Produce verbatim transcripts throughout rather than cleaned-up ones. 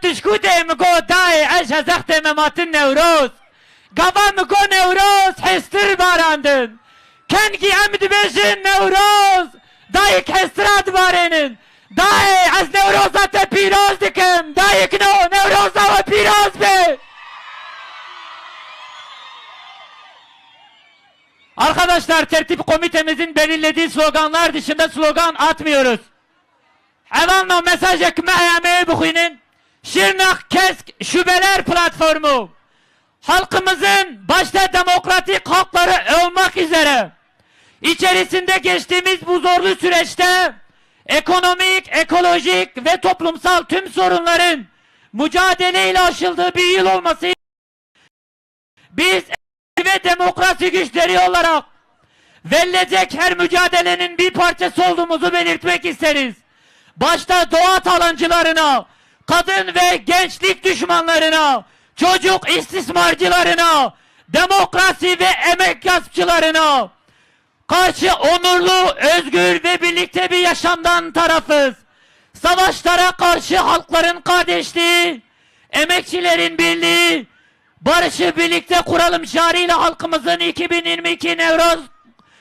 Tişkûtê min got dayê, ez ji zextê me matin Newroz. Gava min got Newroz, hêstir barandin. Kengî em dibêjin Newroz, dayik hêstira dibarênin. Dayê, ez Newroza te pîroz dikim. Dayik no, Newroza we pîroz be. Arkadaşlar, tertip komitemizin belirlediği sloganlar dışında slogan atmıyoruz. Hevalno, mesajek me heye, em ê bixwînin. Şirnex Kesk Şubeler Platformu, halkımızın başta demokratik hakları olmak üzere içerisinde geçtiğimiz bu zorlu süreçte ekonomik, ekolojik ve toplumsal tüm sorunların mücadeleyle aşıldığı bir yıl olması Biz ve demokrasi güçleri olarak verilecek her mücadelenin bir parçası olduğumuzu belirtmek isteriz. Başta doğa talancılarına, kadın ve gençlik düşmanlarına, çocuk istismarcılarına, demokrasi ve emek gaspçılarına, karşı onurlu, özgür ve birlikte bir yaşamdan tarafız. Savaşlara karşı halkların kardeşliği, emekçilerin birliği, barışı birlikte kuralım şiarıyla halkımızın iki bin yirmi iki Nevroz,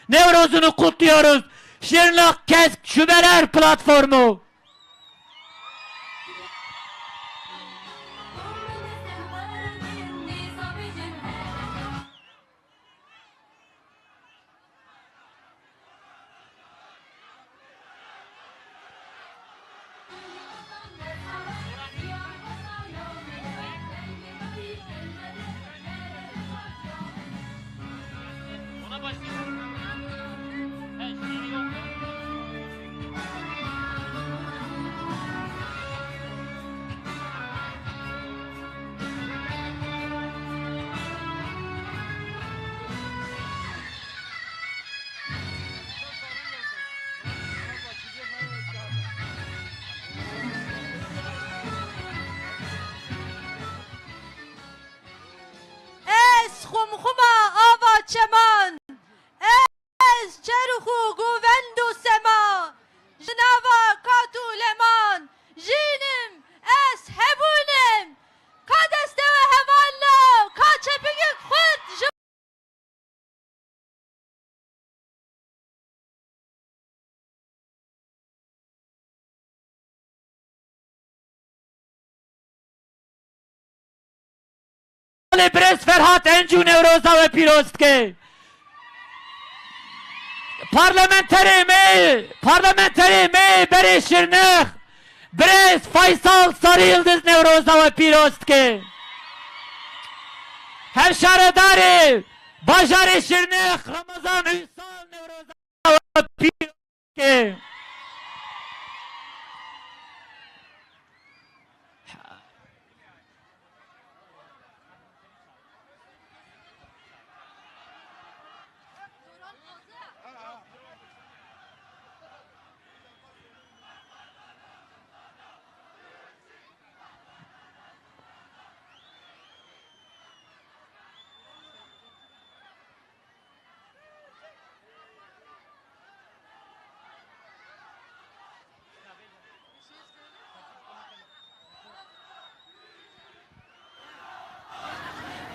Nevroz'unu kutluyoruz. Şirnak Kesk Şubeler Platformu. Ez xumxuma ava çeman, ez çerx û govend û sema, ji nava kat û leman, jîn im, ez hebûn im. Ka destê we hevalno, ka çepikek xurt ji Lê birêz Ferhat Encû Newroza we pîroz dike. Parlamenterê me, parlamenterê me berê Şirnex, birêz Faysal Sarı Yıldız Newroza we pîroz dike. Hevşaredarê bajarê Şirnex Ramazan Ünsal Newroza we pîroz dike.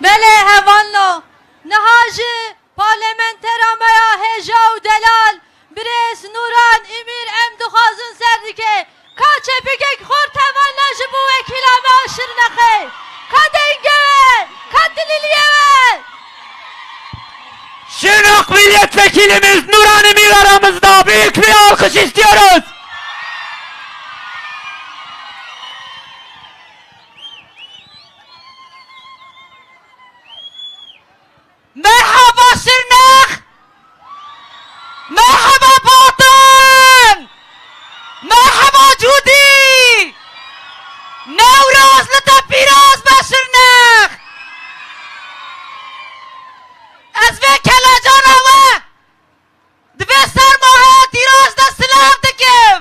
Belê hevalno, niha jî parlamentera me ya hêja û delal, birêz Nûran Îmîr em dixwazin ser dike. Ka çepikek xurt hevalna ji bo wekîla me a Şirnexê. Ka dengê we, ka dilîliyê we. Şirnak milletvekilimiz Nuran Emir aramızda. Büyük bir alkış istiyoruz. Merhaba Şirnex! Merhaba Batan! Merhaba Cûdî! Newroz li te pîroz be Şirnex! Ez vê kelecana we di vê serma heyatî roj de silav dikim.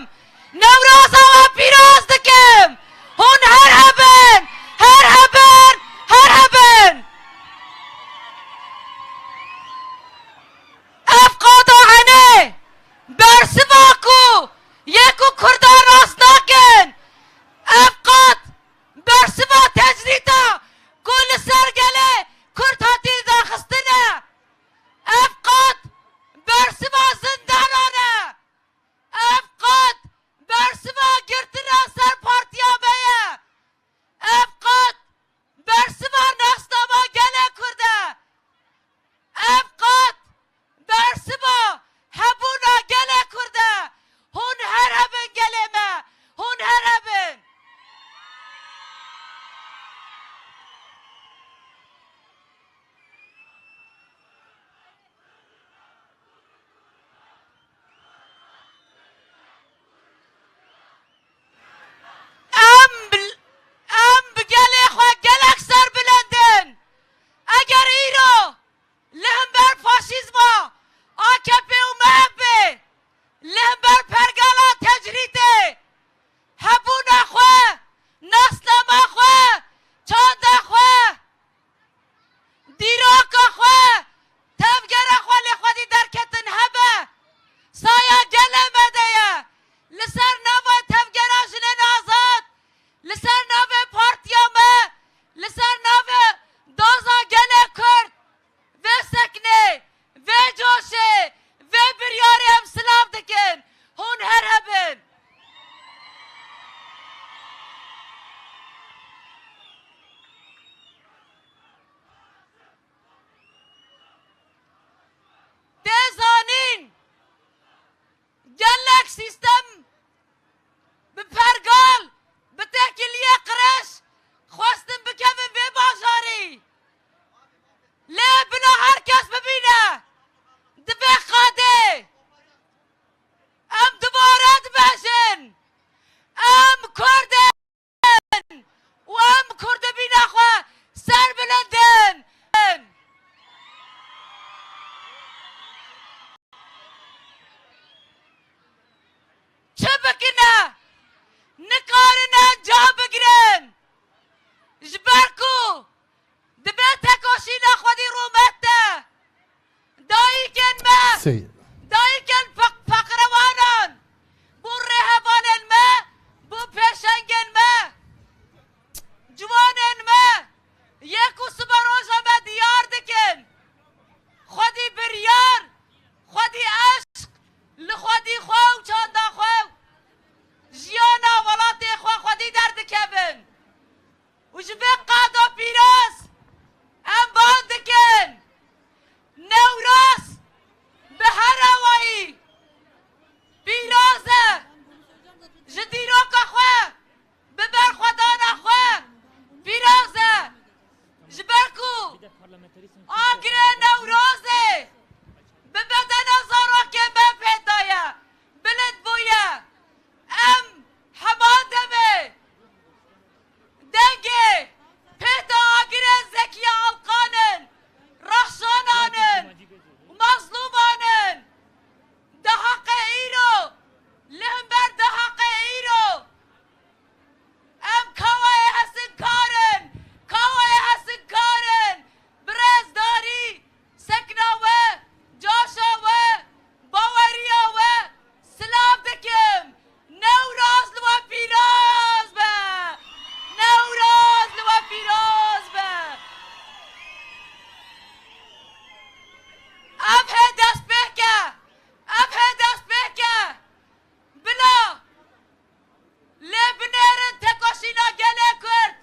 Sê. Dayikên feq-, feqrewanan, bo rêhevalên me, bo pêşengên me, ciwanên me, yê ku sibe roja me diyar dikin. Xwedî biryar, xwedî eşq, li xwedî xwe û çanda xwe û jiyana welatê xwe xwedî derdikevin. Û ji vê qada pîroz em bang dikin. Newroz bi her awayî pîroz e. Ji dîroka xwe, bi berxwedana xwe pîroz e. Ji ber ku agirê Newrozê bi bedena zarokê me pê daye, bilind bûye. Em hema demê dengê pêta agirê Zekiye Alkan in, rehşanan in, mezlûman in. Deheqê îro, li hember deheqê îro, em kawayê hesinkar in, kawayê hesinkar in, bi rêzdarî, sekna we, caşa we, baweriya we silav dikim. Newroz li we pîroz be! Newroz li we pîroz be! Ev hê destpêk e! Ev hê destpêk e! Bila lê binêrin tekoşîna gelê Kurd.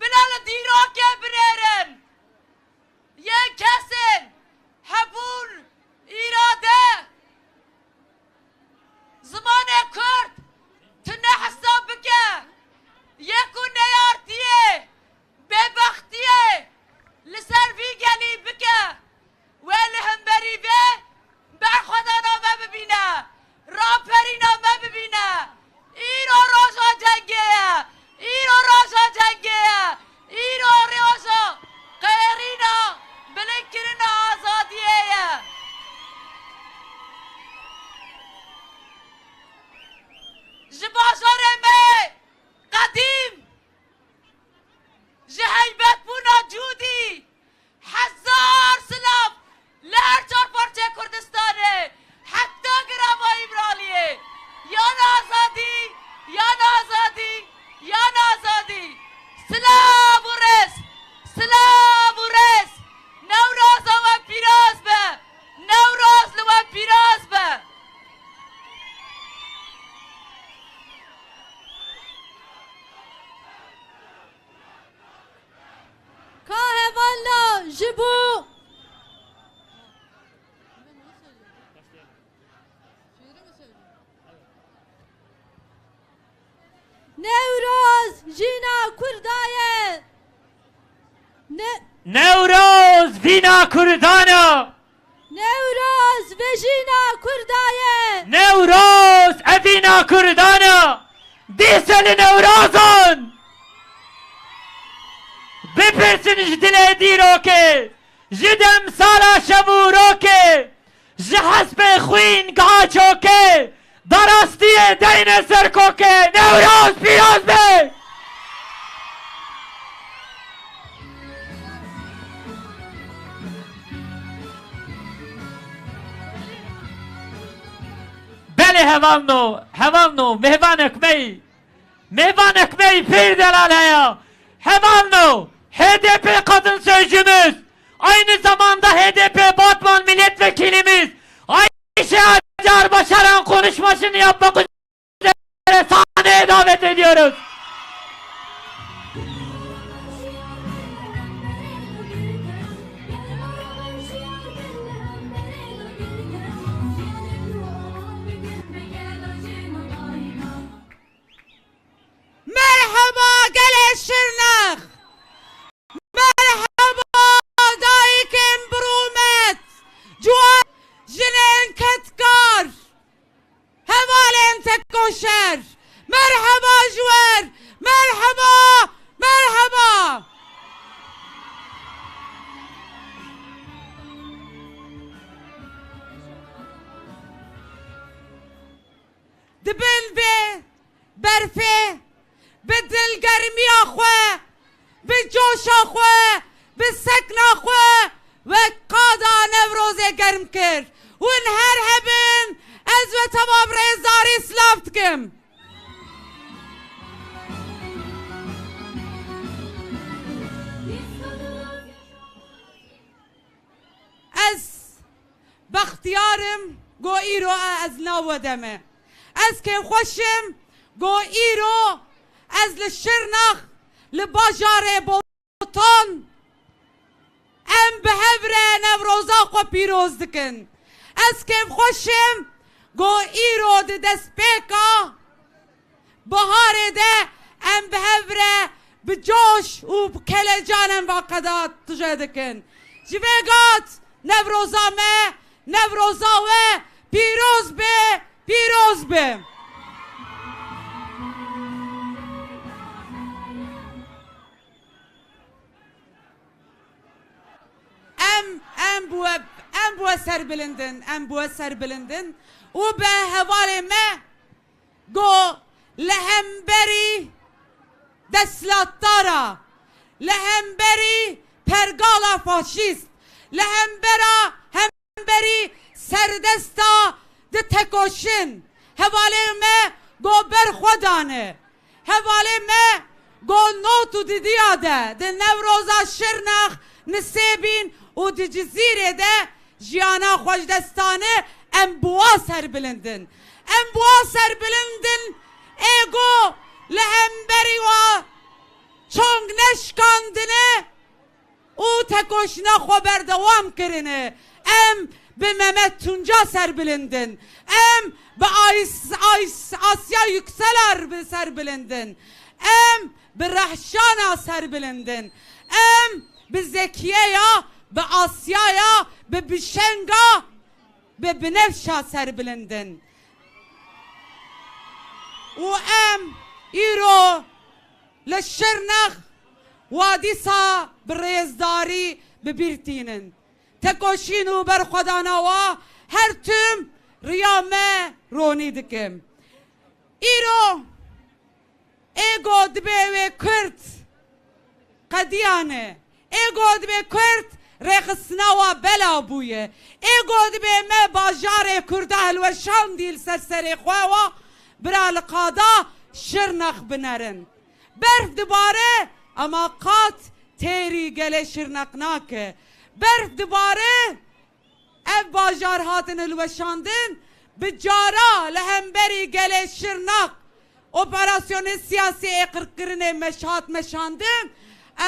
Bila li dîrokê binêrin. Yên kesên hebûn, îrade, zimanê Kurd tune hesab bike. Yê ku neyartiyê, bêbextiyê li ser vî gelî bike. Wê li hemberî vê berxwedana me bibîne, raperîna me bibîne. Îro roja cengê ye, îro roja cengê ye, îro roja qêrîna, bilindkirina azadiyê ye. Ji bajarê me qedîm, ji heybetbûna Cûdî, hezar silav li her çar parçeyê Kurdistanê, heta girava Îmraliyê. Yan azadî, yan azadî, yan azadî. Silav û rêz, silav û rêz. Newroza we pîroz be, Newroz li we pîroz be. Ka hevalna ji bo Newroz jîna Kurda ye. Ne- Newroz vîna Kurdan e. Newroz vejîna Kurda ye. Newroz evîna Kurdan e. Dîse li Newrozan bipirsin ji dilê dîrokê, ji demsala şev û rokê, ji hespê xwîn giha çokê, da rastiyê deyne ser kokê. Newroz pîroz be! Belê hevalno, hevalno, mêvanek me yî, mêvanek me yî pir delal heye. Hevalno, H D P kadın sözcümüz, aynı zamanda H D P Batman milletvekilimiz Ayşe Acar Başaran konuşmasını yapmak üzere sahneye davet ediyoruz. Merheba gelê Şirnex. Merheba dayikên bi rûmet. Ciwan, jinên kedkar. Hevalên tekoşer. Merheba ji wer. Merheba. Merheba. Di bin vê berfê, bi dilgermiya xwe, bi coşa xwe, bi sekna xwe, wek qada Newrozê germ kir. Hûn her hebin, ez we temam rêzdarî silav dikim. Ez bextiyar im ku îro ez nav we de me. Ez kêfxweş im ku îro ez li Şirnex, li bajarê Botan, em bi hev re Newroza xwe pîroz dikin. Ez kêfxweş im ku îro di destpêka biharê de em bi hev re bi coş û bi kelecan em va qeda tije dikin. Ji vê gat Newroza me, Newroza we pîroz be, pîroz be. Em, em bi we, em bi we serbilind in, em bi we serbilind in û bi hevalê me ku li hemberî desthilatdara, li hemberî pergala faşîst, li hembera, hemberî serdesta ditekoşin, hevalê me ku berxwe dane. Hevalê me ku nod û didiya de di Newroza Şirnex, Nisêbîn û di Cizîrê de jiyana xwe ji dest dane, em bi wa serbilind in. Em bi wa serbilind in, ê ku li hemberî wa çong neşkandine û tekoşîna xwe berdewam kirine. Em bi Mehmet Tunca serbilind in. Em bi Ays-, Ays-, Asya Yükselar bi serbilind in. Em bi Rehşana serbilind in. Em bi Zekiyeya, bi Asyaya, bi Bişenga, bi Binevşa serbilind in. Û em îro li Şirnex wa dîsa bi rêzdarî bi bîr tînin. Tekoşîn û berxwedana wa her tim riya me ronî dikim. Îro ê ku dibê wê Kurd qediyane, ê ku dibê Kurd rêxistina wa bela bûye, ê ku dibê me bajarê Kurda hilweşandî li ser serê xwe wa bira li qada Şirnex binerin. Berf dibare, ema qat têrî gelê Şirnex nake. Berf dibare, ev bajar hatin hilweşandin, bi cara li hemberî gelê Şirnex operasyonê siyasî ê qirkirinê meş-, hat meşandin,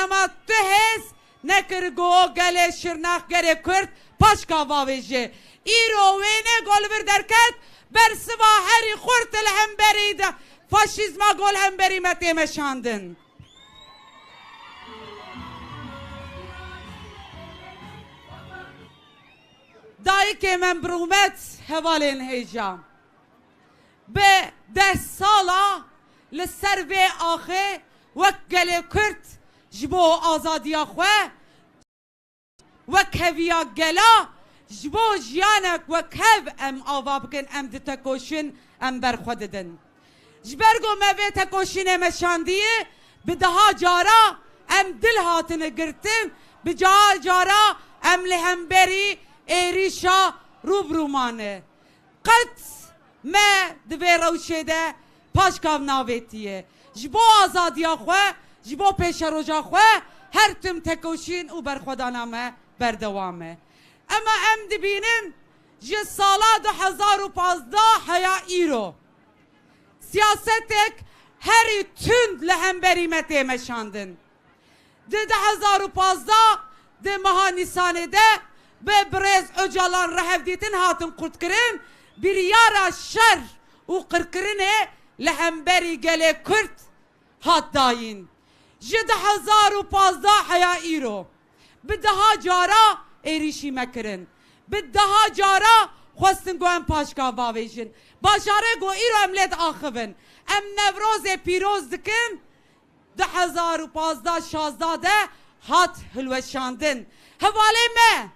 ema tu hêz nekir ku gelê Şirnex, gelê Kurd paşka vavêje. Îro wêne ku li vir derket, bersiva herî xurt li hemberî de faşîzma ku li hemberî me tê meşandin. Dayikê me bi rûmet, hevalên hêja. Bi deh sala li ser vê axê wek gelê Kurd ji bo azadiya xwe, wek heviya gela, ji bo jiyanek wekhev em ava bikin, em ditekoşin, em berxwe didin. Ji ber ku me vê tekoşînê meşandiye, bi deha cara em dil hatine girtin, bi deha cara em li hemberî êrîşa rû bi rû mane. Qet me di vê rewşê de paşkav navêtiye. Ji bo azadiya xwe, ji bo pêşeroja xwe her tim tekoşîn û berxwedana me berdewam e. Ema em dibînin ji sala du hezar û pazdeh heya îro siyasetek herî tund li hemberî me tê meşandin. Di du hezar û pazdeh di meha Nîsanê de bi birêz Ocalan re hevdîtin hatin qutkirin, biryara şer û qirkirinê li hemberî gelê Kurd hat dayîn. Ji du hezar û pazdeh heya îro bi deha cara êrîşî me kirin. Bi deha cara xwestin ku em paşka bavêjin. Bajarê ku îro em lê diaxivin. Em Newrozê pîroz dikin. Du hezar û pazdeh şazdeh de hat hilweşandin. Hevalê me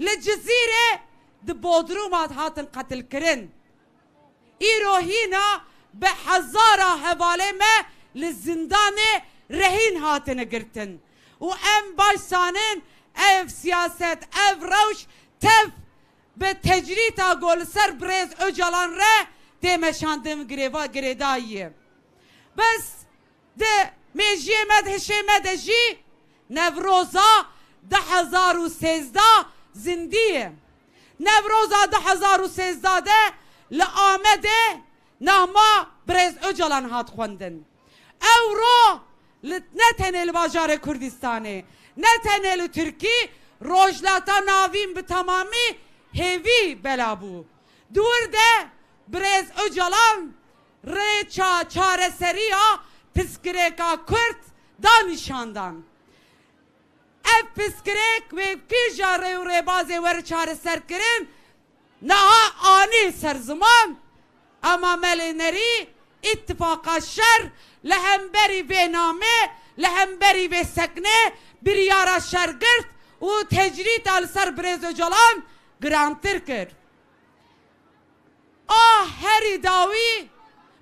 li Cizîrê di Bodrûma hatin qetilkirin. Îro hîna bi hezara hevalê me li zindanê rehîn hatine girtin. Û em baş zanin, Ev siyaset, ev rewş tev bi tecrîta ku li ser birêz Ocalan re tê meşandin girêva-, girêdayî ye. Bes di mêjiyê me, di hişê me de jî Newroza du hezar û sêzdeh zindî ye. Newroza du hezar û sêzdeh de li Amedê nama birêz Ocalan hat xwendin. Ewro li, ne tenê li bajarê Kurdistanê, ne tenê li Tirkî, Rojhilata Navîn bi temamî hêvî bela bû. Di wir de birêz Ocalan rê ça-, çareseriya pirsgirêka Kurd da nîşandan. Ev pirsgirêk wê kîja rê û rêbazê were çareserkirin, niha anî ser ziman, ema me lê nerî îtifaqa şer li hemberî vê namê, li hemberî vê seknê biryara şer girt û tecrîta li ser birêz Ocalan girantir kir. A herî dawî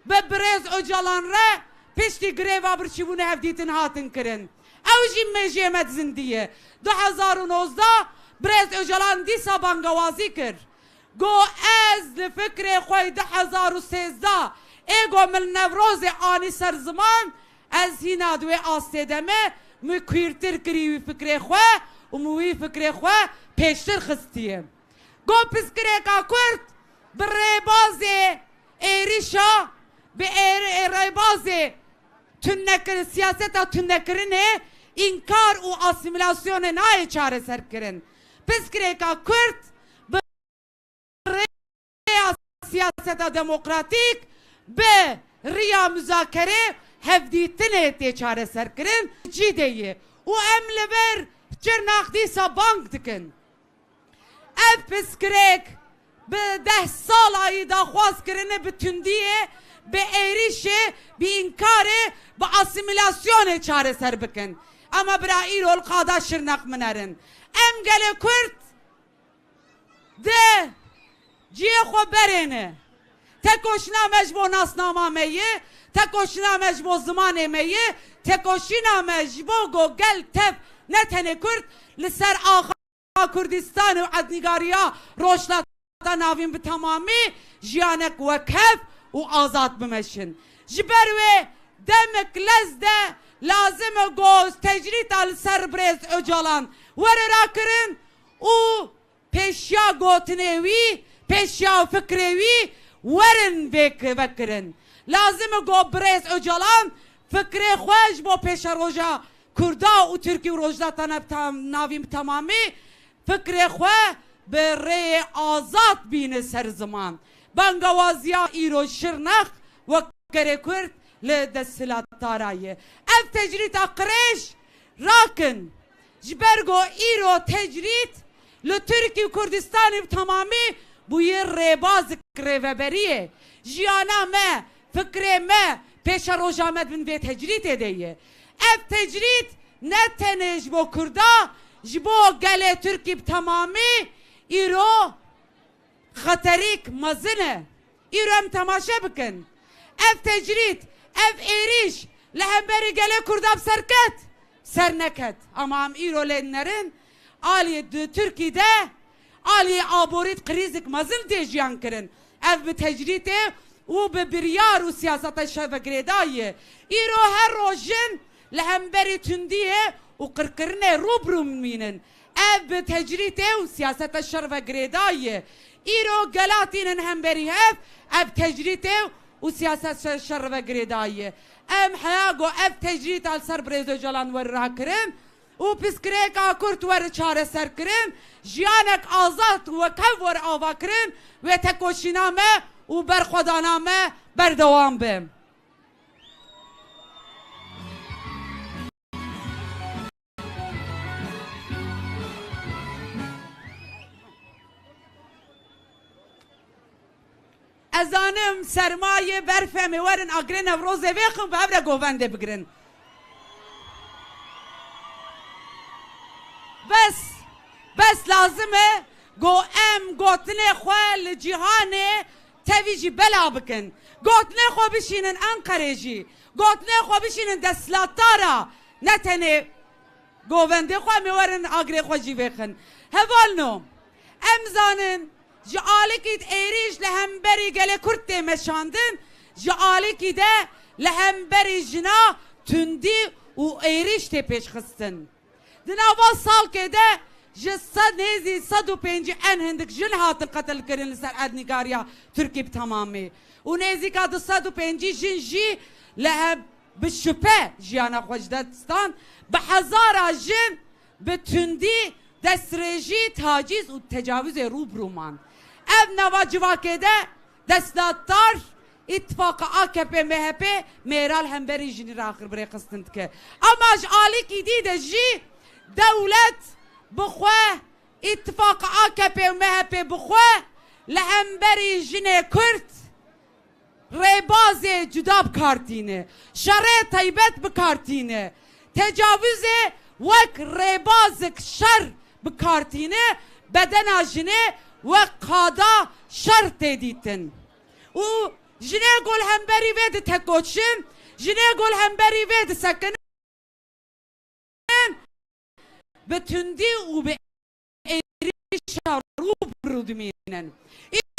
bi birêz Ocalan re piştî greva birçîbûnê hevdîtin hatin kirin. Ew jî mêjê me di zindî ye. Du hezar û nozdeh birêz Ocalan dîsa bangewazî kir. Got, ez li fikrê xwe yê du hezar û sêzdeh ê ku min Newrozê anî ser ziman, ez hîna di wê astê de me, min kwîrtir kirî wî fikrê xwe û min wî fikrê xwe pêştir xistiye. Got pirsgirêka Kurd bi rêbazê êrîşa, bi êr-, rêbazê tunekir-, siyaseta tunekirinê, înkar û asîmîlasyonê nayê çareserkirin. Pirsgirêka Kurd bi rêya siyaseta demokratîk, bi riya muzakerê, hevdîtinê tê çareserkirin. Cî de ye. Û em li vir Şirnex dîsa bang dikin. Ev pirsgirêk bi deh sala yî daxwaz kirine bi tundiyê, bi êrîşê, bi înkarê, bi asîmîlasyonê çareser bikin. Ema bira îro li qada Şirnex minerin. Em gelê Kurd di cihê xwe berêne. Tekoşîna me ji bo nasnama me ye, tekoşîna me ji bo zimanê me ye, tekoşîna me ji bo ku gel tev ne tenê Kurd li ser axa Kurdistanê û erdnîgariya Rojhilata Navîn bi temamî jiyanek wekhev û azad bimeşin. Ji ber wê demek lez de lazim e ku tecrîta li ser birêz Ocalan were rakirin û pêşiya gotinê wî, pêşiya fikrê wî werin vêk-, vekirin. Lazim e ku birêz Ocalan fikrê xwe ji bo pêşeroja Kurda û Tirkî û Rojhilata Nav-, Tam-, Navîn bi temamî fikrê xwe bi rêyê azad bîne ser ziman. Bangewaziya îro Şirnex wek kerê Kurd li desthilatdara ye. Ev tecrîta qirêj rakin. Ji ber ku îro tecrîd li Tirkî û Kurdistanê bi temamî bûye rêbazik rêveberiyê. Jiyana me, fikrê me, pêşeroja me di bin vê tecrîdê de ye. Ev tecrîd ne tenê ji bo Kurda, ji bo gelê Tirkî bi temamî îro xeterîk mezin e. Îro em temaşe bikin. Ev tecrîd, ev êrîş li hemberî gelê Kurda bi ser ket? Ser neket. Ama em îro lê dinerin, alî di Tirkî de, alî aborî di krîzik mezin tê jiyan kirin. Ev bi tecrîdê û bi biryar û siyaseta şer ve girêdayî ye. Îro her roj jin li hemberî tundiyê û qirkirinê rû bi rû mînin. Ev bi tecrîdê û siyaseta şer ve girêdayî ye. Îro gela tînin hemberî hev, ev tecrîdê û siyaseta şer ve girêdayî ye. Em heya ku ev tecrîda li ser Birêz Ocalan were rakirin û pirsgirêka Kurd were çareserkirin, jiyanek azad û wekhev were avakirin, wê tekoşîna me û berxwedana me berdewam be. Ez zanim sermayê berfemê werin agirê Newrozê vêxin bi hev re govendê bigirin. Bes, bes lazim e go em gotinê xwe li cîhanê tevî jî bela bikin. Gotinê xwe bişînin Enqerê jî. Gotinê xwe bişînin desthilatdara, ne tenê Govendê xwe em ê werin agirê xwe jî vêxin. Hevalno, em zanin, ji alikî de êrîş li hemberî gelê Kurd tê meşandin, ji alikî de li hemberî jina tundî û êrîş tê pêşxistin. Di nava salkê de ji sed, nêzî sed û pêncî en hindik jin hatin qetilkirin li ser erdnîgariya Tirkî bi temamî. Û nêzîka du sed û pêncî jin jî li hev bi şüphe jiyana xwe ji dest dan, bi hezara jin bi tundî, destdirêjî, tacîz û tecawizê rû bi rû man. Ev nava civakê de desthilatdar, îtifaqa A K P M H P mêra li hemberî jinî re axir bi rêxistin dike. Ama ji alîkî dî de jî dewlet bi xwe, îtifaqa A K P û M H P bi xwe li hemberî jinê Kurd rêbazê cuda bi kar tîne, şerê taybet bi kar tîne, tecawizê wek rêbazik şer bi kar tîne, bedena jinê wek qada şer tê dîtin. Û jinê ku li hemberî vê ditekoşin, jinê ku li hemberî vê disekinin, bi tundî û bi êrîşa rû bi rû dimînin.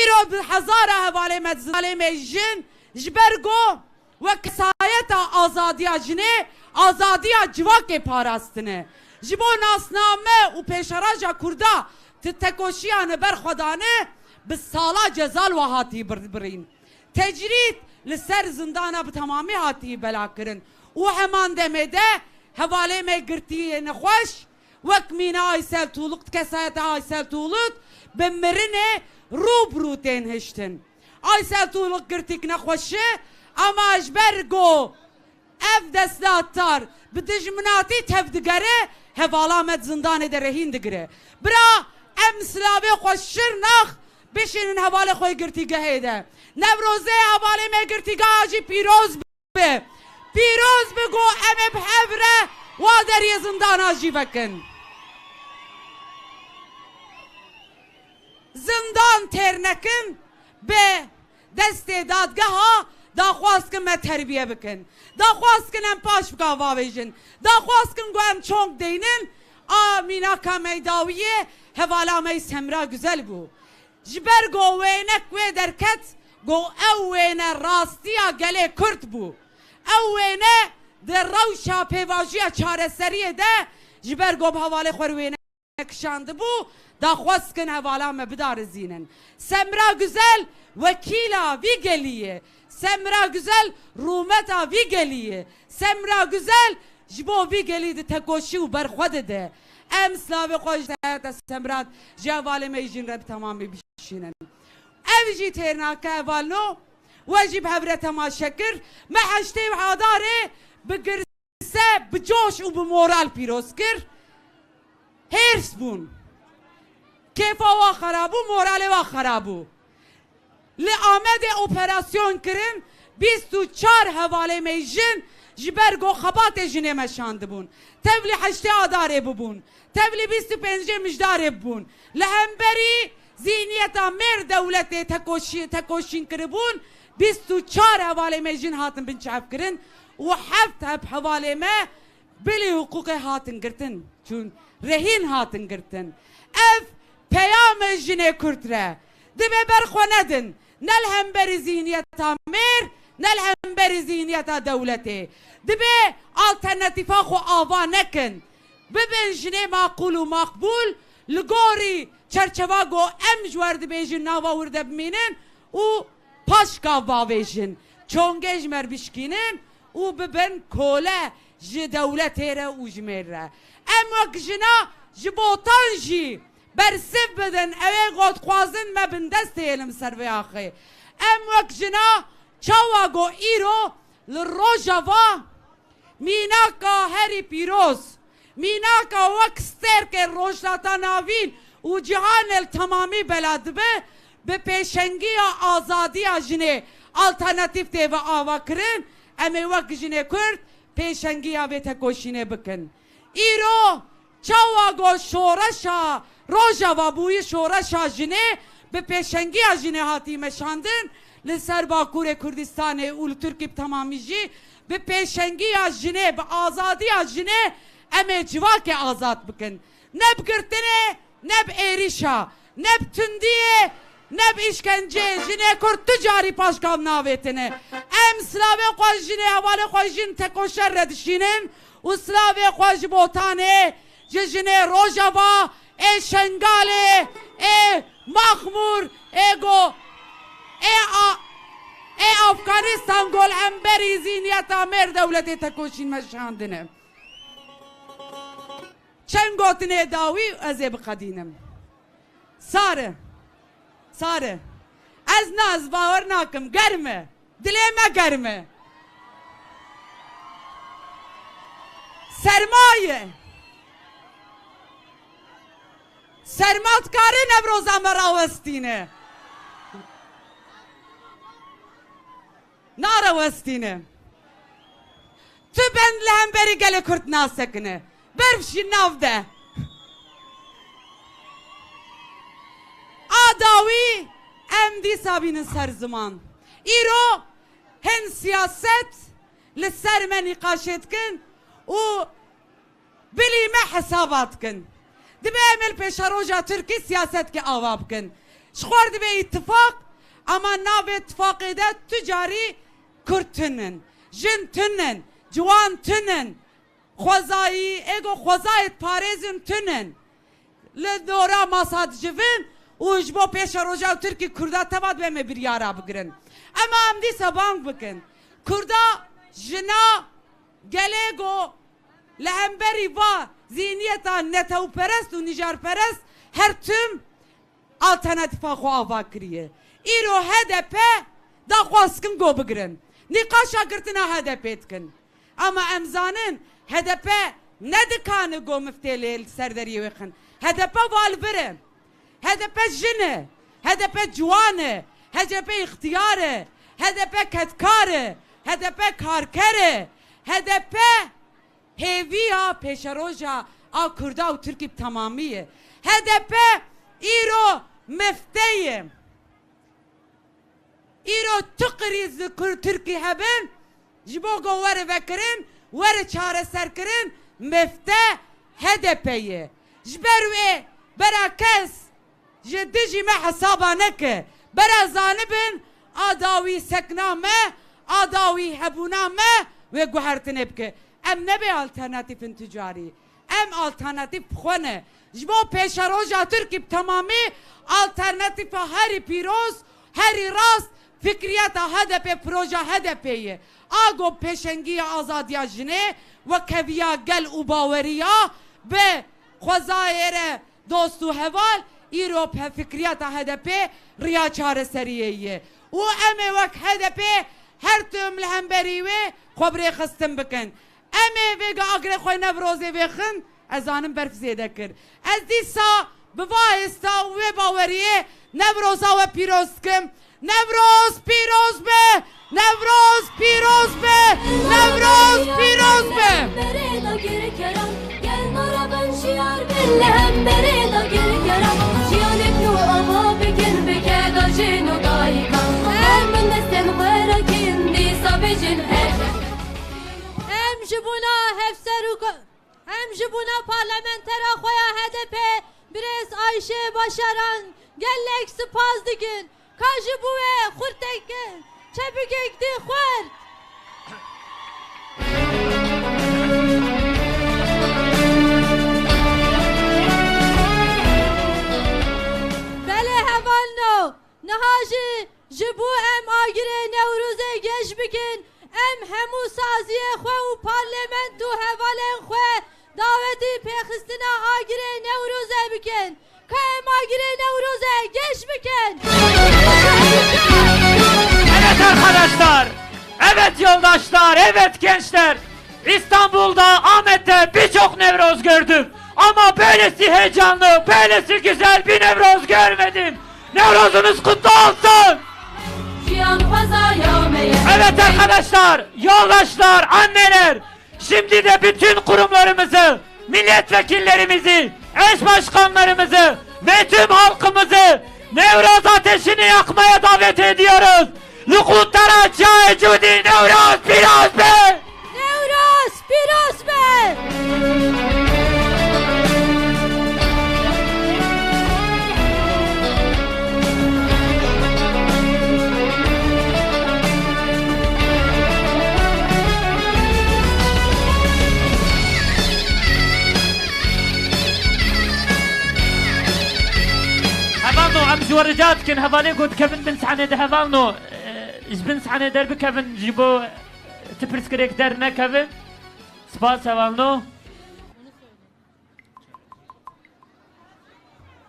Îro bi hezara hevalê me, hevalê me jin ji ber ku wek kesayeta azadiya jinê, azadiya civakê parastine. Ji bo nasname û pêşeraja Kurda di tekoşiyane berxwe dane, bi sala ceza li wa hatî bir-, birîn. Tecrîd li ser zindana bi temamî hatî belakirin û heman demê de hevalê me girtiyê nexweş wek mîna Aysel Tuğluk, di kesayeta Aysel Tuğluk bi mirinê rû bi rû tên hiştin. Aysel Tuğluk girtîk nexweş e, ama ji ber ku ev desthilatdar bi dijminatî tevdigere, hevala me di zindanê de rehîn digire. Bira, em silavê xwe Şirnax bişînin hevalê xwe yê girtîgehê de. Newrozê hevalê me girtîgeha jî pîroz be. Pîroz be ku em ê bi hev re wa deriyê zindana jî vekin. Zindan têr nekin, bi destê dadgeha daxwaz kin me terbiye bikin. Daxwaz kin em paş bika vavêjin. Daxwaz kin ku em çong deynin, a mînaka meydawiyê hevala me yî Semra Güzel bû. Ji ber ku wênek wê derket, ku ew wêne rastiya gelê Kurd bû. Ew wêne di rewşa pêvajoya çareseriyê de ji ber ku bi hevalê xwe re wêne kişandibû, daxwaz kin hevala me bidarizînin. Semra Güzel wekîla vî gelî ye. Semra Güzel rûmeta vî gelî ye. Semra Güzel ji bo vî gelî ditekoşî û berxwe dide. Em silavê xwe ji heyata Semra, ji hevalê me jin re bi temamî bişînin. Ev jî têr nake hevalno, we jî bi hev re temaşe kir. Me heştê û Adarê bi girse, bi coş û bi moral pîroz kir. Hêrs bûn. Kêfa wa xera bû, moralê wa xera bû. Li Amedê operasyon kirin, bîst û çar hevalê me jin ji ber ku xebatê jinê meşandibûn. Tevlî heştê Adarê bibûn. Tevlî bîst û pêncê Mijdarê bûn. Li hemberî zîhniyeta mêr dewletê tekoşî-, tekoşîn kiribûn, bîst û çar hevalê me jin hatin binçavkirin û heft heb hevalê me bilî hiqûqê hatin girtin. Çûn rehîn hatin girtin. Ev peyam e jinê Kurd re. Dibe ber xwe nedin. Ne li hemberî zîhniyeta mêr, ne li hemberî zîhniyeta dewletê. Dibe alternatîfa xwe ava nekin. Bibin jinê maqûl û maqbûl, li gorî çerçeva ku em ji wer dibêjin nava wir de bimînin û paşka bavêjin. Çongê ji me re bişkînin û bibin kole ji dewletê re û ji mêr re. Em wek jina ji botan jî bersiv bidin, ew ê ku dixwazin me bindest hêlin ser vê axê. Em wek jina çawa ku îro li Rojava mînaka herî pîroz, mînaka wek stêrkê Rojhilata Navîn û cîhanê li temamî bela dibe, bi pêşengiya azadiya jinê alternatîf tê ve ava kirin, em ê wek jinê Kurd pêşengiya vê tekoşînê bikin. Îro çawa ku şoreşa Rojava bûyî şoreşa jinê, bi pêşengiya jinê hatî meşandin, li ser Bakurê Kurdistanê û li Tirkî bi temamî jî bi pêşengiya jinê, bi azadiya jinê Em ê civakê azad bikin. Ne bi girtinê, ne bi êrîşa, ne bi tundiyê, ne bi îşkenceyê jinê Kurd tu carî paşkav navêtine. Em silavê xwe ji jinê hevalê xwe jin tekoşer re dişînin û silavê xwe ji Botanê, ji jinê Rojava, ê Şengalê, ê Maxmûr, ê go, ê a, ê Afganistan go li hemberî zîniyeta mêr dewletê tekoşîn meşandine. Çend gotinê dawî ez ê biqedînim. Sar e. Sar e. Ez na, ez bawer nakim. Germ e. Dilê me germ e. Serma ye. Serma dikare Newroza me rawestîne. Narawestîne. Tu bend li hemberî gelê Kurd nasekine. Berf jî nav de. A dawî em dîsa bînin ser ziman. Îro hin siyaset li ser me nîqaşê dikin û bilî me hesaba dikin. Dibe em ê li pêşeroja Tirkî siyasetkê ava bikin. Ji xwe re dibe îtifaq, ama navê tifaqê de tu carî Kurd tune ne, jin tune ne, ciwan tune ne, xwezayî, ê go xwezayê diparêzin tune ne. Li dora masa dicivin û ji bo pêşeroja Tirkî Kurda teva dibe em ê biryara bigirin. Ema em dîsa bang bikin. Kurda, jina, gelê go li hemberî va zîniyeta netewperest û nîjarperest her tim alternatîfa xwe ava kiriye. Îro H D P daxwaz dikin go bigirin. Nîqaşa girtina H D P dikin. Ama em zanin H D P nedikane go miftê lê li ser deriyê wê xin. H D P va li vir e. H D P jin e. H D P ciwan e. H D P îxtiyar e. H D P kedkar e. H D P karker e. H D P hêviya pêşeroja a Kurda û Tirkî bi temamî ye. H D P îro mifte ye. Îro tu qirîz li Kurd Tirkî hebin, ji bo ku were vekirin, were çareserkirin, mifte H D P ye. Ji ber wê bera kes ji dijî me hesaba neke. Bera zanibin, a dawî sekna me, a dawî hebûna me wê guhertinê bike. Em nebê alternatîfin ticarî. Em alternatîf bi xwe ne. Ji bo pêşeroja Tirkî bi temamî alternatîfa herî pîroz, herî rast, fikriyeta H D P, proja H D P ye. A go pêşengiya azadiya jinê, wekheviya gel û baweriya bi xwezayê re dost û heval, îro bi fikriyeta H D P riya çareseriyê ye. Û em ê wek H D P her tim li hemberî wê xwe bi rêxistin bikin. Em ê vêga agirê xwe Newrozê vêxin, ez zanim berf zêde kir. Ez dîsa bi va hêsta û wê baweriyê Newroza we pîroz dikim. Newroz pîroz be! Newroz pîroz be! Newroz pîroz be! Em ji bona hevserok-, em ji bona parlamentera xwe ya H D P, birêz Ayşe Başaran, gelek spas dikin, ka ji bo wê xurteke çepikek dî xwert. Belê hevalno, niha jî ji bo em agirê Newrozê geş bikin, em hemû saziyê xwe û parlament û hevalên xwe dawetî pêxistina agirê Newrozê bikin. Ka em agirê Newrozê geş bikin. Evet arkadaşlar, evet yoldaşlar, evet gençler. İstanbul'da, Ahmet'te birçok Newroz gördüm. Ama böylesi heyecanlı, böylesi güzel bir Newroz görmedim. Newrozunuz kutlu olsun. Evet arkadaşlar, yoldaşlar, anneler, şimdi de bütün kurumlarımızı, milletvekillerimizi, eş başkanlarımızı ve tüm halkımızı Newroz ateşini yakmaya davet ediyoruz. Li qûtara çiyayê Cûdî Newroz pîroz be! Newroz pîroz be! We rica dikin, hevalê ku dikevin bin sahnê de hevalno, e, ji bin sahnê derbikevin, ji bo ti pirsgirêk dernekevin. Spas hevalno.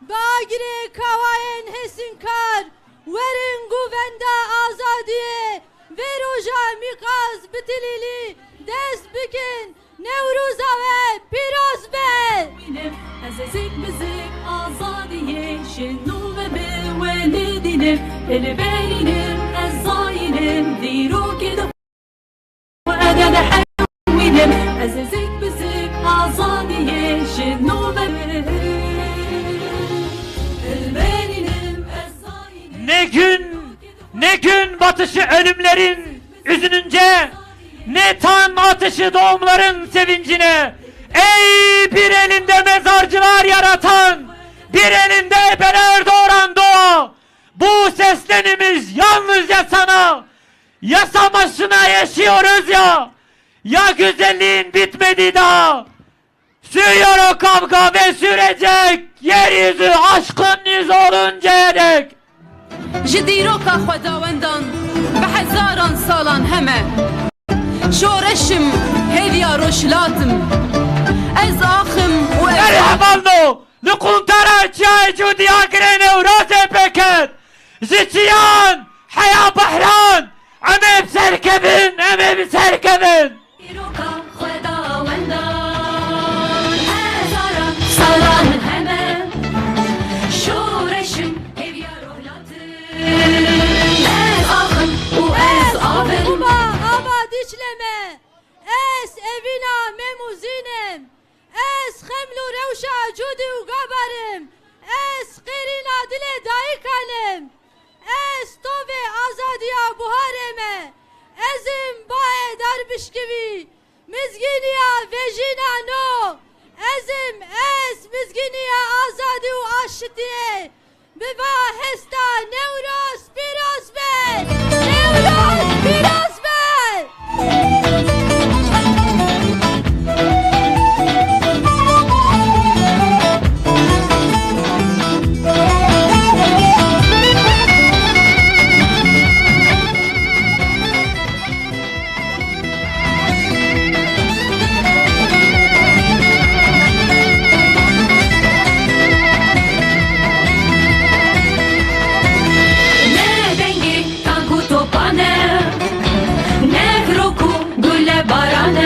Bi agirê kawayên hêsinkar werin govenda azadiyê. Vê roja mîqas bi tilîlî dest bikin. Newroza we pîroz be! Ez ê zêk bi zêk azadiyê ji nû ve bi we nêdînim. Hilberînim ez zayînim dîrokê de xwe de dihewînim. Ez ê zêk bi zêk azadiyê ji nû ve hilberînim ez zayînim. Ne gün, ne gün batışı ölümlerin üzününce, ne tan atışı doğumların sevincine. Ey bir elinde mezarcılar yaratan, bir elinde beler doğuran doğa. Bu seslenimiz yalnızca sana. Yaşamasına yaşıyoruz ya. Ya güzelliğin bitmedi daha. Sürüyor o kavga ve sürecek, yeryüzü aşkın yüz oluncaya dek. Ji dîroka xwedawendan bi hezaran salan heme. Şoreşim, hêviya rojhilat im. Ez ax im û ez Merhebando, li quntara çiyayê Cûdî Agirê Newrozê pê ket. Ji çiyan heya behran, em ê bi ser kevin, em ê bi ser kevin. Dîroka xwedawendan, hezaran salan heme şoreşim, hêviya rojhilatim. Ez ax im û ez av im. Û ma ava Dîcle me, ez evîna Mem û Zîn im. Ez xeml û rewşa Cûdî û Gabar im. Ez qêrîna dilê dayikan im. Ez tovê azadiya buharê me. Ez im baê darbişkivî, mizgîniya vejîna no. Ez im, ez mizgîniya azadî û aşitiyê. Bi va hesta Newroz pîroz be! Newroz pîroz be! Ne dengê tank û topan e, ne xirok û gule baran e,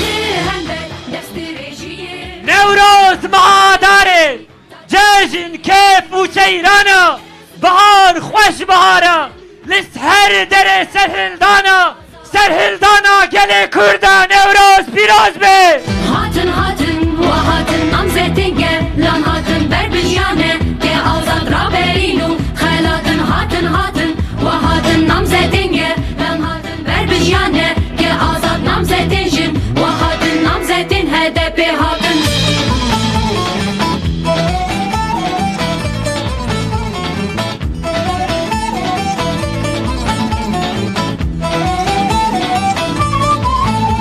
ne hember destdirêjiyê. Newroz meha darê, cejn, kêf û seyran e, bihar xweş bihar e, li her derê serhildana, serhildana gelê Kurd e, Newroz pîroz be! Hatin, hatin, wa hatin namzetên gelan hatin ber bi jiyane ke azad raberîn û xelatin. Hatin, hatin, wa hatin namzetên gelan hatin ber bi jiyane ke azad namzetên jin, wa hatin namzetên H D P hatin.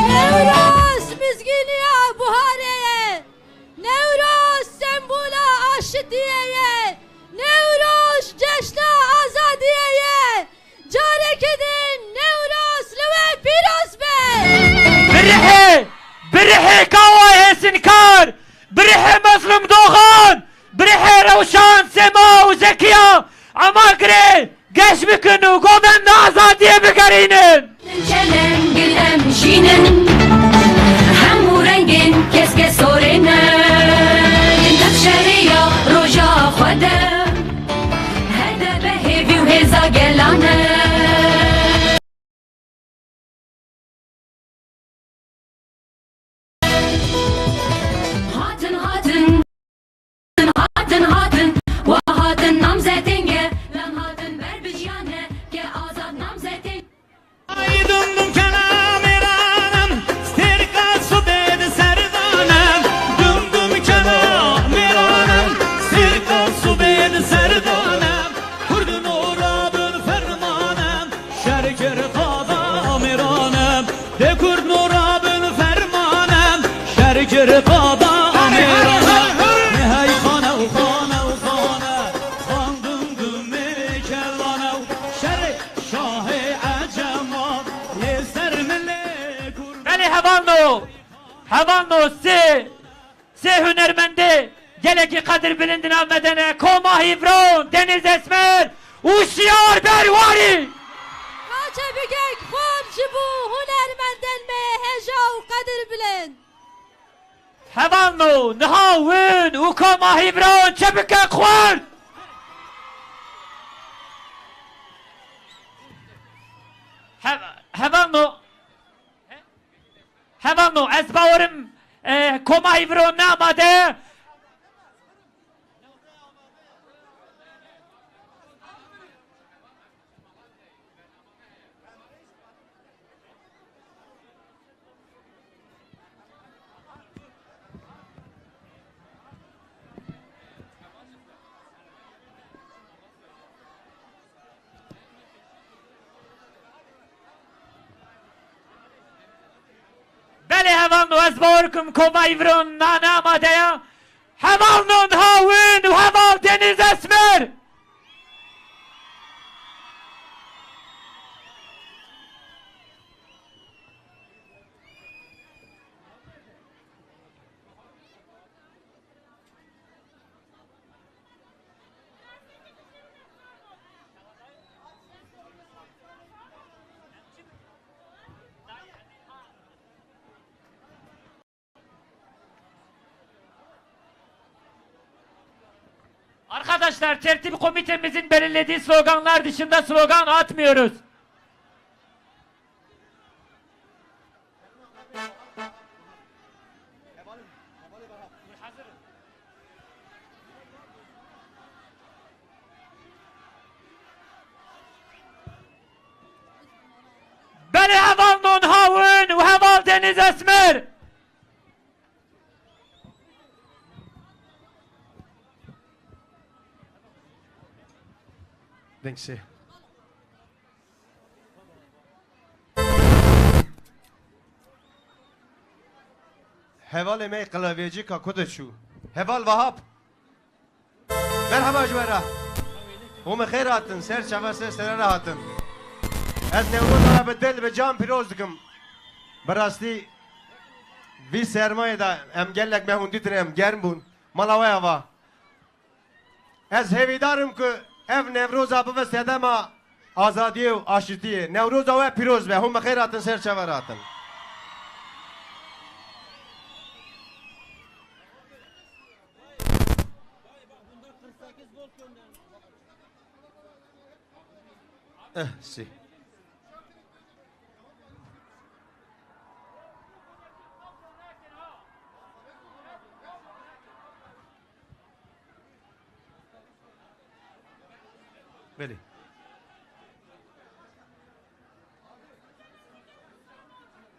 Newroz mizgîniya buharê ye. Newroz sembola aşitiyê ye. Newroz ceşna azadiyê ye. Careke din Newroz li we pîroz be! Bi rihê, bi rihê Kawayê Hêsinkar, bi rihê Mezlûm Doxan, bi rihê Rewşan Sema û Zekiya, em agirê geş bikin û govenda azadiyê bigerînin. Çelengil em jînin, hemû rengên keske sorê ne. Nexşe rêya roja xwe de, H D P hêvî û hêza gelan e. Hatin, hatin, hatin, hatin, wa hatin namzetên gelan hatin ber bi jiyane ke azad namzetên. Ay dum dum kena mêranim, stêrka subê di ser danim. Dum dum kena mêranim, stêrka subê di ser danim. Kurd nora bin fermanim, şer kir qada mêranim. De Kurd nora bin fermanim, şer kir qada mêranim. Hey xane û xane û xane. Hevalno sê, sê hunermendê gelekî qedirbilind nav me de ne, Koma Hîvron, Deniz Esmer û Şiyar Berwarî. Ka çepikek xurt ji bo hunermendên me hêja û qedirbilind. Hevalno, niha win û Koma Hîvron çepikek xurt. He-, hevalno, Hevalno, ez bawerim, e, Koma Hîvron ne amade ye. Belê hevalno, ez bawer kim Koma Îvron nane amade ya. Hevalno niha win û heval Deniz Esmer. Arkadaşlar, tertip komitemizin belirlediği sloganlar dışında slogan atmıyoruz. Belê heval Non Hawin û heval Deniz Esmer. Deng sê. Hevalê me klavyecî ka ku de çû? Heval Vahap. Merhaba ji we re. Hûn bi xêr hatin, ser çava ser sere re hatin. Ez Newroza we bi dil, bi can pîroz dikim. Bi rastî vî sermayê de em gelek me hûn dîtin, em germ bûn. Mala we ava. Ez hêvîdar im ku ev Newroza bibe sedema azadiyê û aşitiyê. Newroza we pîroz be. Hûn bi xêr hatin, ser çava re hatin. Eh, sî. Belê.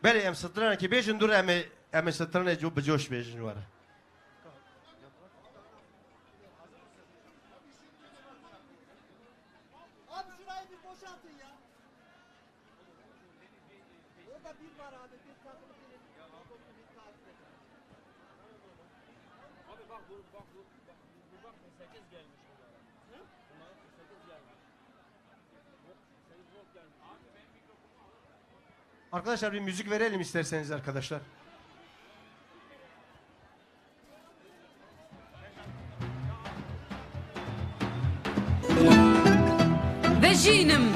Belê, em stranekê bêjin, dur em ê, em ê stranê co-, bi coş bêjin were. Abi şurayı bir boşaltın ya. Orada bir var abi, bir takım bir, bir takip et. Abi bak bu, bak bu, bak bu, bu bak kırk sekiz gelmiş bunlara. Hı? Bunlara kırk sekiz gelmiş. Bu kırk sekiz volt gelmiş. Arkadaşlar, bir müzik verelim isterseniz arkadaşlar. Vejînim,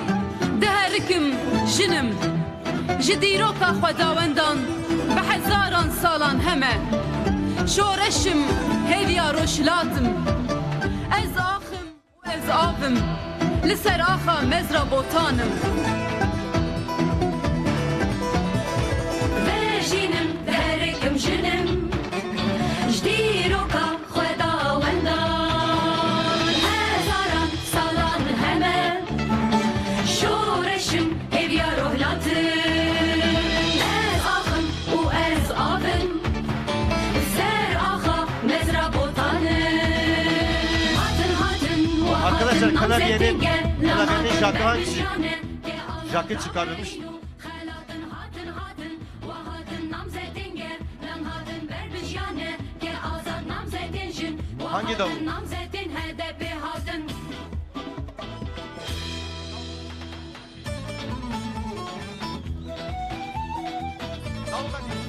diherikim, jinim. Ji dîroka xwedawendan bi hezaran salan heme. Şoreşim, hêviya rojhilatim. Ez axim û ez av im. Li ser axa mezra botan im. Vejînim, diherikim, jinim. Ji dîroka Xwedawendan hezaran salan heme şoreşim hêviya rohlatim. Ez axim û ez avim, ser axa mezra botanim. Hatin, hatin û Arkadaşlar, hatin Kanal Y'nin, namzetin gel, Kanal Y'nin namzetin şarkı hangisi? Berjane, gel azad Şarkı çıkarılmış. Xelatin hatin hatin, wa hatin namzetin gel, lang hatin ber bijyane, ke azad namzetin jin, wa Hangi davul? Hatin namzetin H D P hatin. Davul kaçıyor.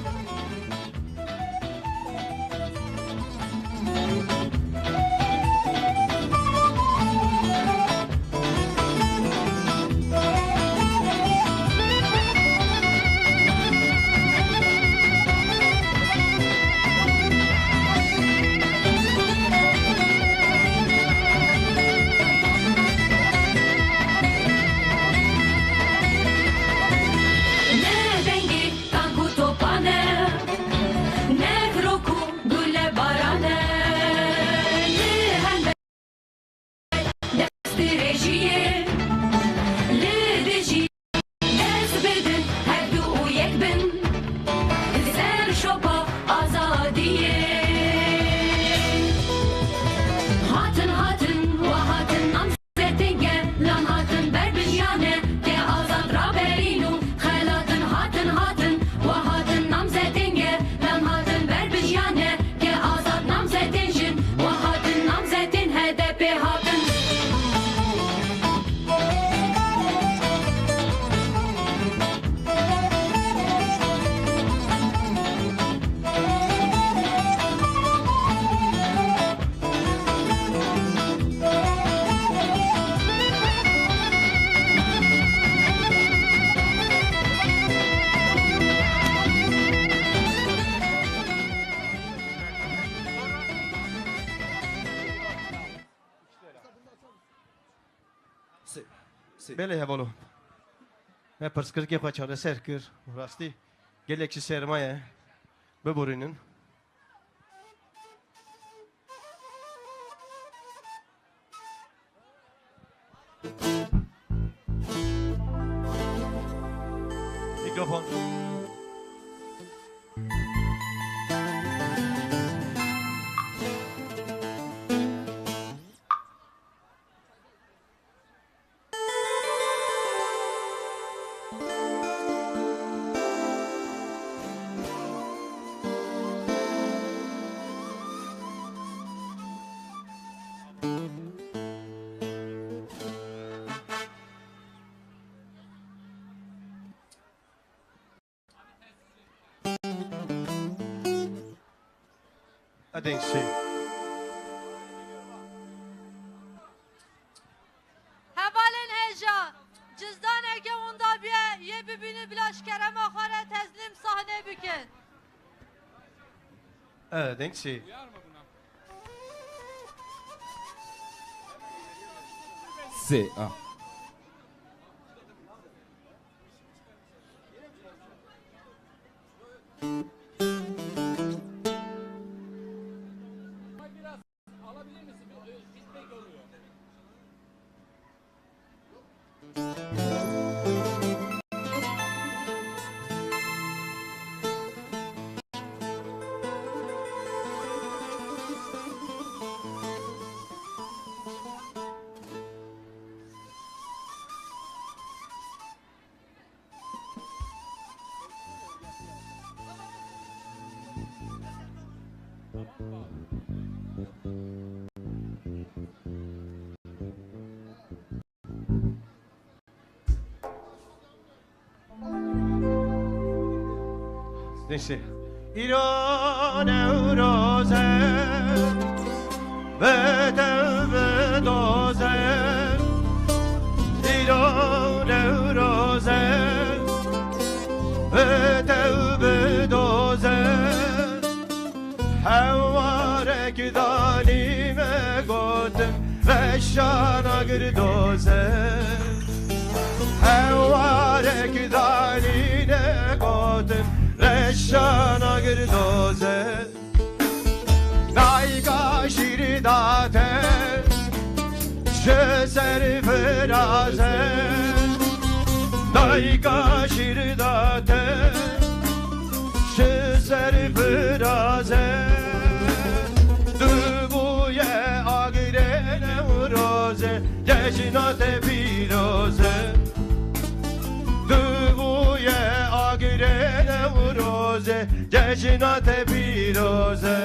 Çopa azadiyê. Hatin, hatin, wa hatin namzetên gelan hatin ber binyane ke azad raberîn û xelatin. Hatin, hatin, wa hatin namzetên gelan hatin ber binyane ke azad namzetên jin, wa hatin namzetên H D P hatin. Sê, sê. Belê hevalno. Me pirsgirêkê xwe çareser kir. Rastî gelek jî sermaye. Biborînin. Mîkrofon. Edên sê. Hevalên hêja, cizdaneke winda biye, yê bibînin bila ji kerema xwe re tezlîm sahnê bikin. Edên sê. Sê, a. Neyse. Îro Newroz e, bide û bidoze. Îro Newroz e, bide û bidoze. Hewarek danî me gotin, reşana girdoze. Hewarek danî ne gotin, reşana girdoze. Dayka şîr date, ji ser viraze. Dayka şîr date, ji ser viraze. Tu bûye agirê Newroze, cejna te pîroze. Tu bûye agirê Newroze, cejna te pîroze.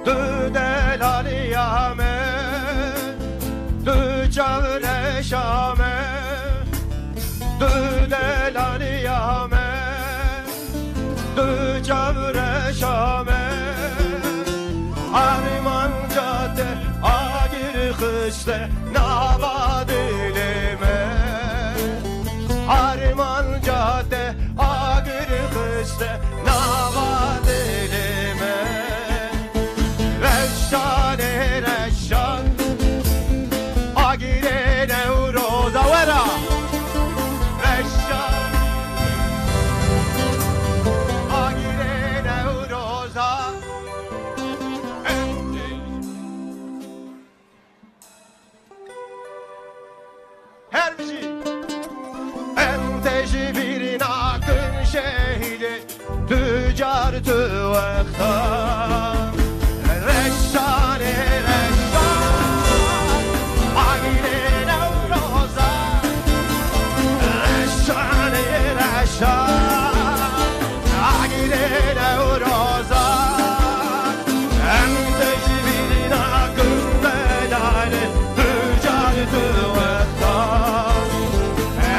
Tu delaliya me, tu çavreşa me, tu delaliya me, tu çavreşa me. Armanca te agir xiste nava dilê me. Armanca te agir xiste Car tu wexta reşanê reşan, agirê Newroza, reşanê reşan, agirê Newroza. Em tejbîna gundê dayê, tu car tu wexta.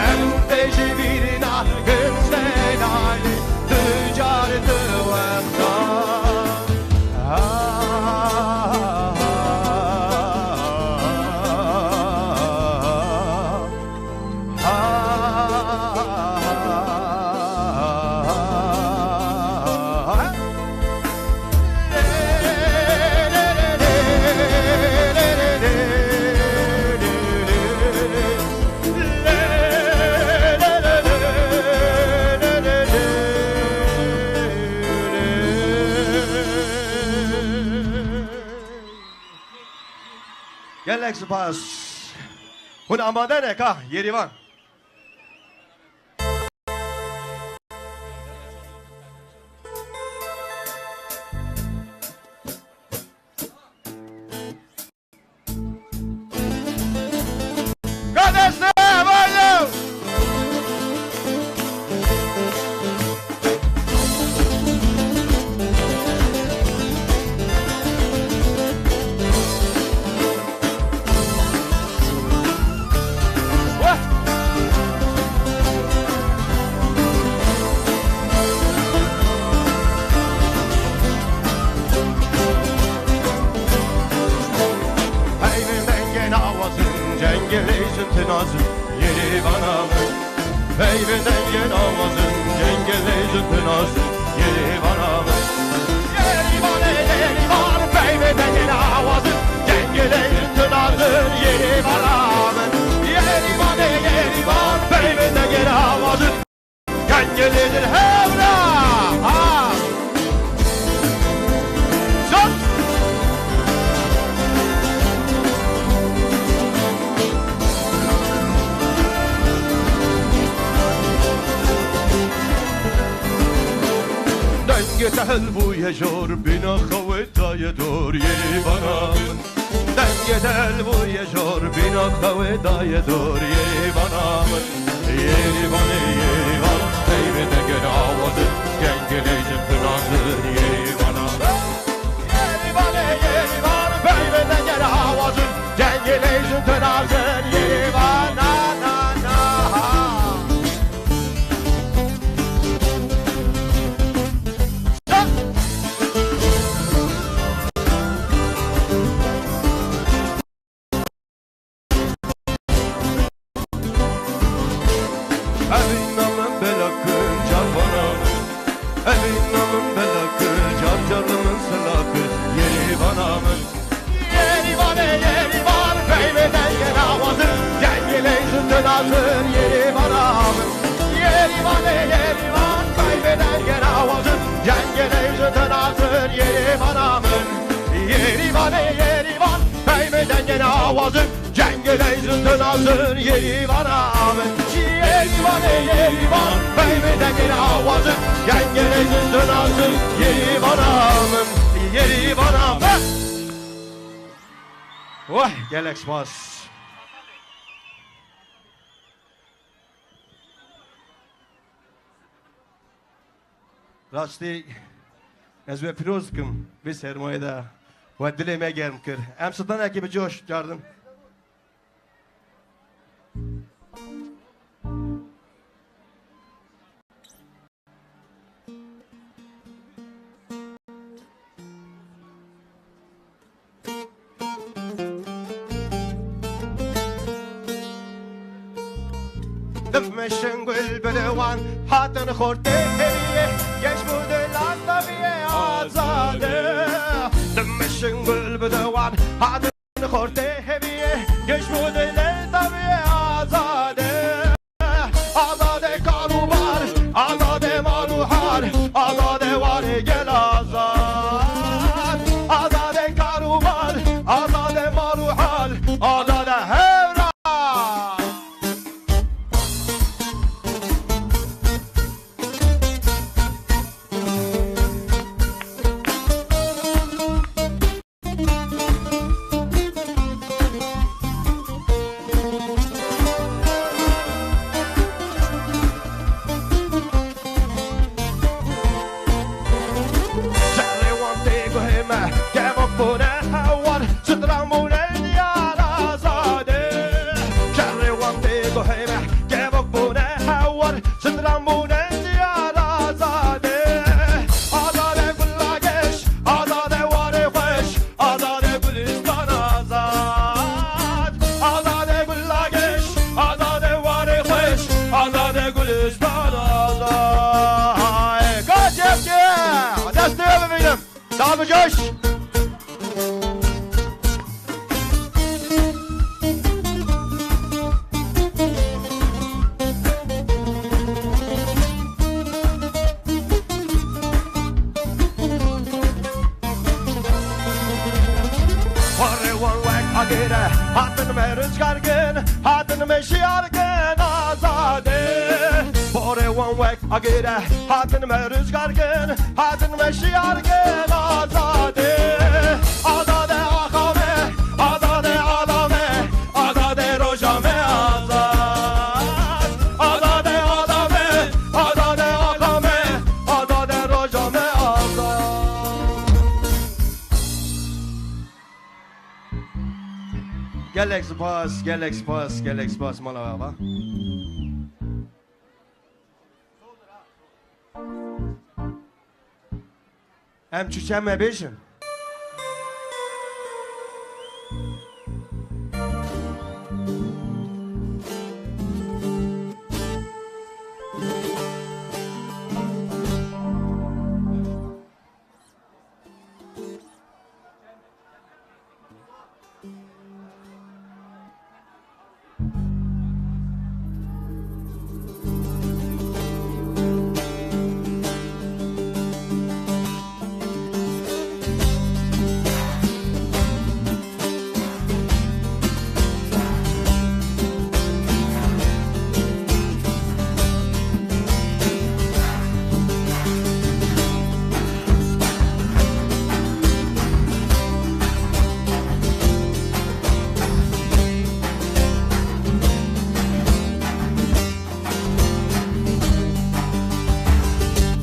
Em tejbîna gundê dayê, tu car tu wexta. Gelek spas. Hûn amade ne ka, Yêrîvan? Ka destê, balo! Peyvên dengên awazin, cengê lêzin tinazin, Yêrîvana min. Peyvên dengên awazin, cengê lêzin tinazin, Yêrîvana min. Yêrîvanê Yêrîvan, peyvên dengên awazin, cengê lêzin tinazin, Yêrîvana min. Yêrîvanê Yêrîvan, peyvên dengên awazin, cengê lêzin hewra. Ha! Zot! Dengê te hilbûye jor, bîna xewê daye dor, Yêrîvana min. Dengê te hilbûye jor, bîna xewê daye dor, Yêrîvana min. Yêrîvanê Yêrîvan, peyvên dengên awazin, cengê lêzin tinazin, Yêrîvana min. Yêrîvanê Yêrîvan, peyvên dengên awazin, cengê lêzin tinazin, Yêrîvana, na, na, ha. Evîna min bela kir, car vana min. Evîna min bela kir, car car li min sila kir, Yêrîvana min. Yêrîvanê Yêrîvan, peyvên dengên awazin, cengê lêzin tinazin, Yêrîvana min. Yêrîvanê Yêrîvan, peyvên dengên awazin, cengê lêzin tinazin, Yêrîvana min. Yêrîvanê Yêrîvan, peyvên dengên awazin, cengê lêzin tinazin, Yêrîvana min. Yêrîvanê Yêrîvan, peyvên dengên awazin, cengê lêzin tinazin, Yêrîvana min. Yêrîvana min. Wah, gelek spas. Rastî, ez we pîroz dikim vê sermayê de we dilê me germ kir. Em stranekê bi coş cardin. Dimeşin gul bi wan hatin xortê hêviyê, geş bû dilan teviyê azadê. Dimeşin gul bi wan hatin xortê hêviyê, geş bû dilê teviyê azadê. Azadê karûbar, azadê mal û hal, azadê warê gel azad. Azadê karûbar, azadê mal û hal, azadê hewra. Kevok bûne hewar, stran bûne diyar azadê. Şerê wan tê guhê me, kevok bûne hewar, stran bûne diyar azadê. Azade gula geş, azade warê xweş, azade gulistan azad. Azade gula geş, azade warê xweş, azade gulistan azad. Kaç yaptı? Desteğe mi benim? Daha mı coş? Warê wan wek agêre, hatin me rizgar kin, hatin me şiyar kin azadê. Warê wan wek agêre, hatin me rizgar kin, hatin me şiyar kin azadê. Azade axa me, azade ala me, azade roja me azad. Azade ala me, azade axa me, azade roja me azad. Gelek spas, gelek spas, gelek spas mala we ava. Em çûçe me bêjin.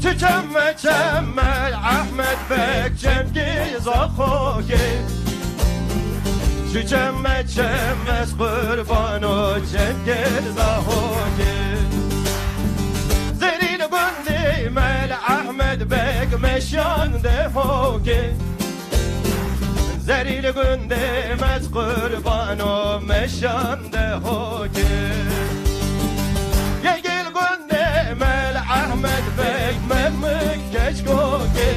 Çiçeme çeme Ahmet Bek çemkî zaxokê. Çiçeme çeme qurbano çemkê zaxokê. Zerî li gundê me li Ahmet Bek meşan de hokê. Zerî li gundê me qurbano meşan de hokê. Yekî li gundê me li Ahmet Bek memik keşkokê.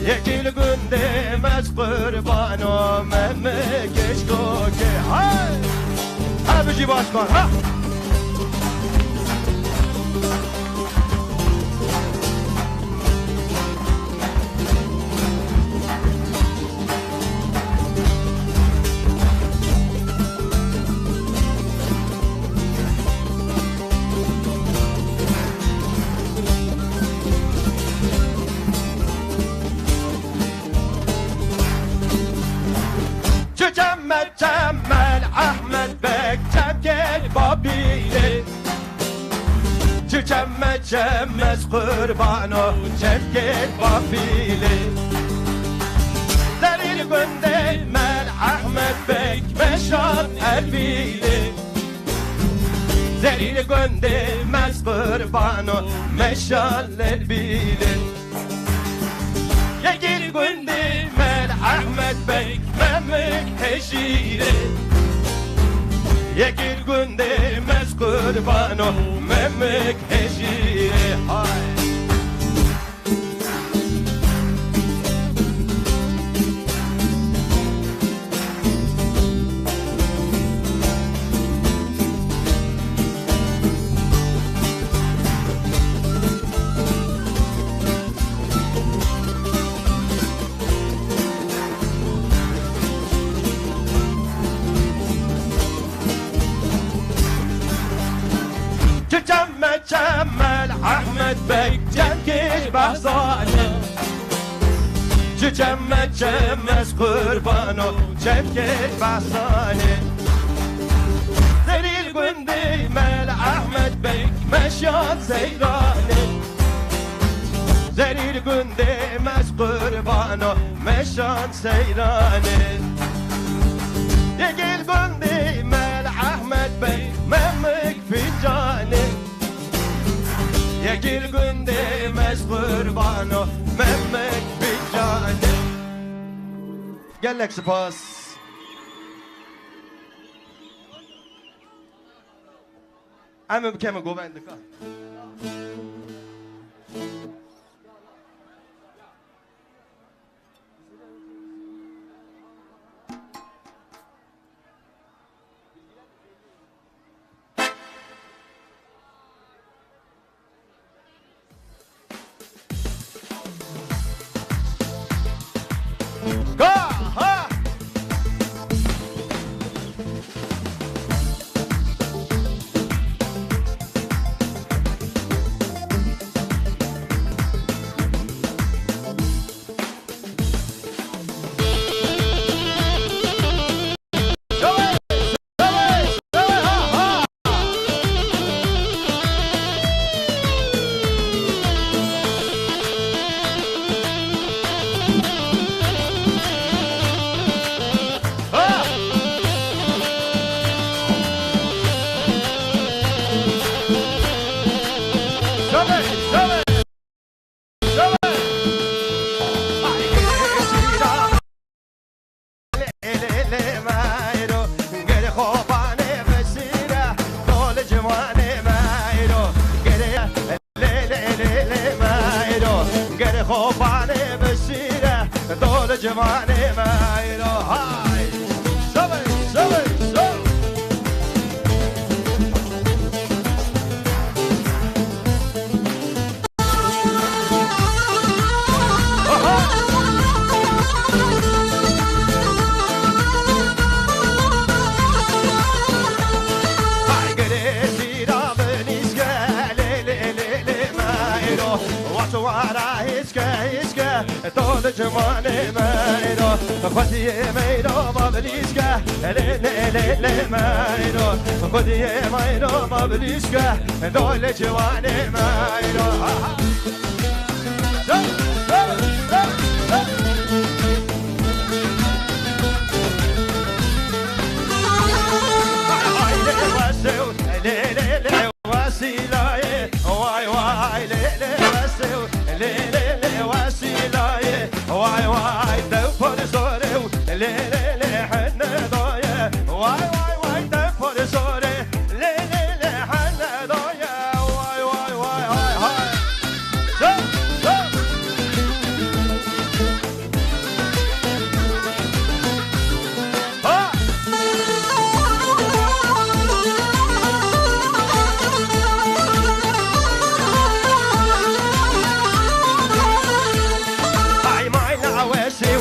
Yekî li gundê me qurbano memik keşkokê. Hay! Ha bijî başkan, ha! Çiçeme çeme Ahmet Bek çemkê Babîlê. Çiçeme çeme qurbano çemkê Babîlê. Zerî li gundê me li Ahmet Bek meşan Erbîlê. Zerî li gundê me qurbano meşan Erbîlê. Yekî li gundê me li Ahmet Bek memik hejîrê. Yekî li gundê me qurbano memik hejîrê. Hay! Çiçeme çeme Ahmet Bek çemkê Behzanê. Çiçeme çeme qurbano çemkê Behzanê. Zerî li gundê me li Ahmet Bek meşan Seyranê. Zerîr gundê me ez qurbano meşan seyranê. Yekî gundê me li Ehmed Bey Memik Fîncanê. Yekî gundê me ez qurbano Memik Fîncanê. Gelek spas. Em ê bikeme govendika. Ka, ha! Lê lê lê lê meyro, gere xopanê bişîre, dol ciwanê meyro. Hay! Şabê, şabê, şabê. Hay gere şîra binîşke, lê lê lê lê meyro. Waşwara hêşke hêşke, dol ciwanê meyro. Xwediyê meyro ma binîşke, lê lê lê lê meyro. Xwediyê meyro ma binîşke, dol ciwanê meyro. Ha, ha. Ay, lê wesê, lê, lê, lê, wesîlayê. Way, way, lê, lê, wesê, lê, lê, lê, wesîlayê. Way, way, dew por zorê, lê, lê, lê, hene doye. Way, way, way, dew por zorê, lê, lê, lê, hene doye. Vay, vay, vay, hay, hay. Şov, şov. Ha! Ay, mayna weşî,